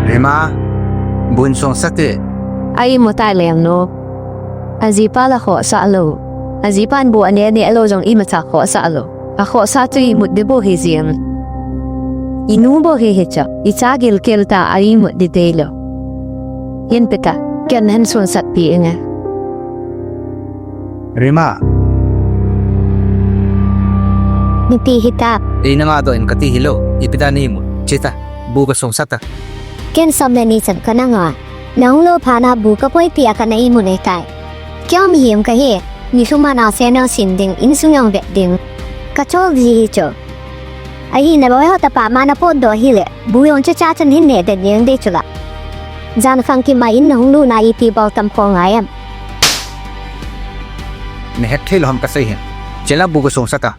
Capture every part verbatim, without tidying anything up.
Rima, bu hin song sate. A imut tai Lengnu. Ajipa la khohsah lou. Ajipan bu ane ne lou jong imacha khohsah lou. Akhohsah chu imut ding bou hijeng. Inu bou hi hichu. Icha gilkel ta a imut ding deilou. Hinpe ta. Ken hin sonsat pi inge. Rima. Ipi hita. Ei nanga doh in kati hilou. Ipi dan imut. Chita. Bu kasong sata. Ken som le ni chan kana ngah. Nahung lou phat na bu kapoipi a kana imut ahitai. Kei mihem kahi. Nilhum a naosen naosen ding, insung jong vet ding. Kachol ji hi chu. Ahi naloi ho tapa ma napotdoh hile. Bu jong chuche chan hin neh den jeng ding chula. Jan khang kima in nahung lut na ipi bol tam kho ngai em. Nahet thei lou ham kasei hin. Chela bu kasong sata.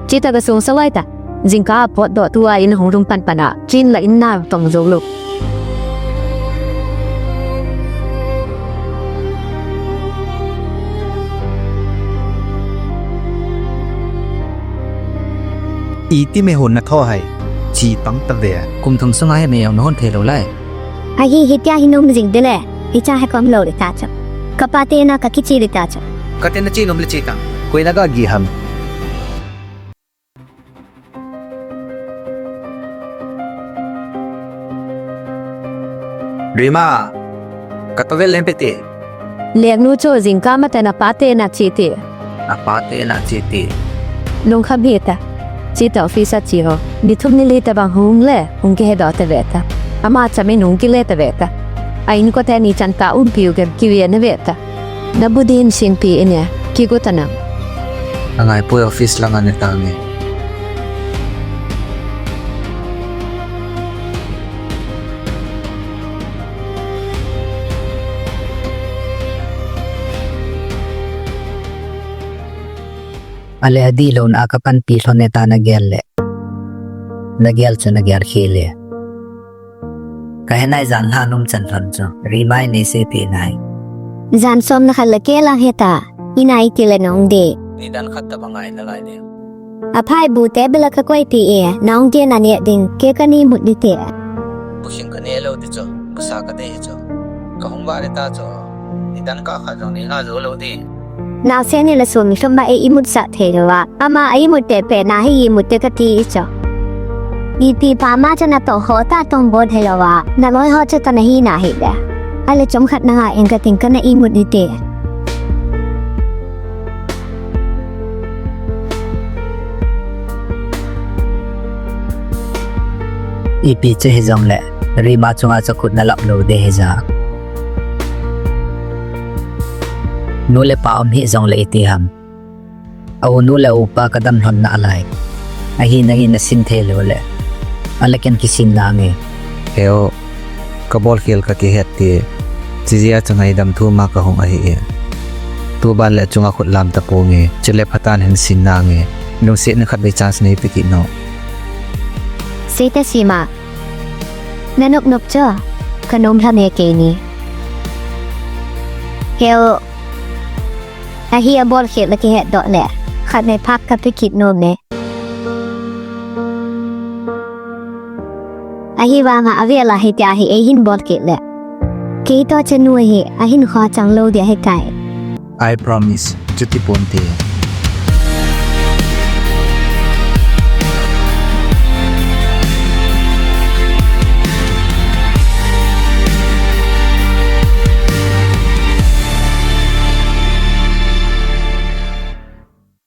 Chita kasong sa lai ta. Jingkah a potdoh tua in hung lum panpan a. Chin la in na tong jou lou. Iti me hon na tho hai. Chi pang ta ve. Kum thum sunga hi me jong na hon thei lou lai. Ahi, hitia hi nom jing ding le. Hicha hi kom lou le ta chu. Kapa te na kakichi le ta chu. Kate na chi nom le chi tang. Koi na ga gi ham. Rima, ka towel lem pe te. Lengnu chu jingkah mate napa te na chi te. Napa te na chi te. Lungkham hih ta. Chita office a chi ho. Ni thum ni li tabang hung le, hung kihedoh ta ve ta. Ama chamin hung kile ta ve ta. A inkote ni chan ka umpiu gem kive na ve ta. Na bu din sin pi in e, kigo ta nang. Angai poi office lang ane tange. Ale adih louna a kapanpi lhon e ta na gel le. Na gel chu na gel khel e. Ka he nai jan lha num chan lhon chu. Rima in eisei pi nai. Jan som na khat le kei lang he ta. Ina iti le nong de. Nidan khat tabang ngai na lai de. Aphai bu te bela ka koi pi e. Nong de na ne ding ke ka ni mut di te. Bu hing ka ne lou di chu. Bu sa ka de hi chu. Ka hung va de ta chu. Nidan kah khat jong nei nga jou lou di. Naosen ni le sum lhum ma e imut sah thei lou a. Ama a imut te pe na hi imut te kati i cho. Ipi pa ma cha na to ho ta tong bol thei lou a. Na loi ho cha ta na hi na hi le. Ale chomkhat na nga eng ka ting ka na imut ni te. Ipi chu hijongle, Rima chunga chu khut na lap lou de hija. Nu le pa um hih jongle iti ham. A u nu le upa ka dam lhon na lai. Ahi na hi na sin thei lou le. Ale ken kisin nange. Heo. Ka bolkhel ka kihet ti. Chijia chu ngaidam thu ma ka hung ahi e. Tuban le chunga khut lam ta ponge. Chule phatan hin sin nange. Lungsetna khatvei chance nei pe kit no. Sei ta sima. Na nop nop cho. Ka nom lha me keini. Heo. Ahi a bolkhel na kihet doh le. Khatvei phak ka pe kit nom e. Ahivanga avel a hitia hi eihin bol kit le. Kei to chanu hi ahin kho chang lou dia hitai. I promise, chuti ponte.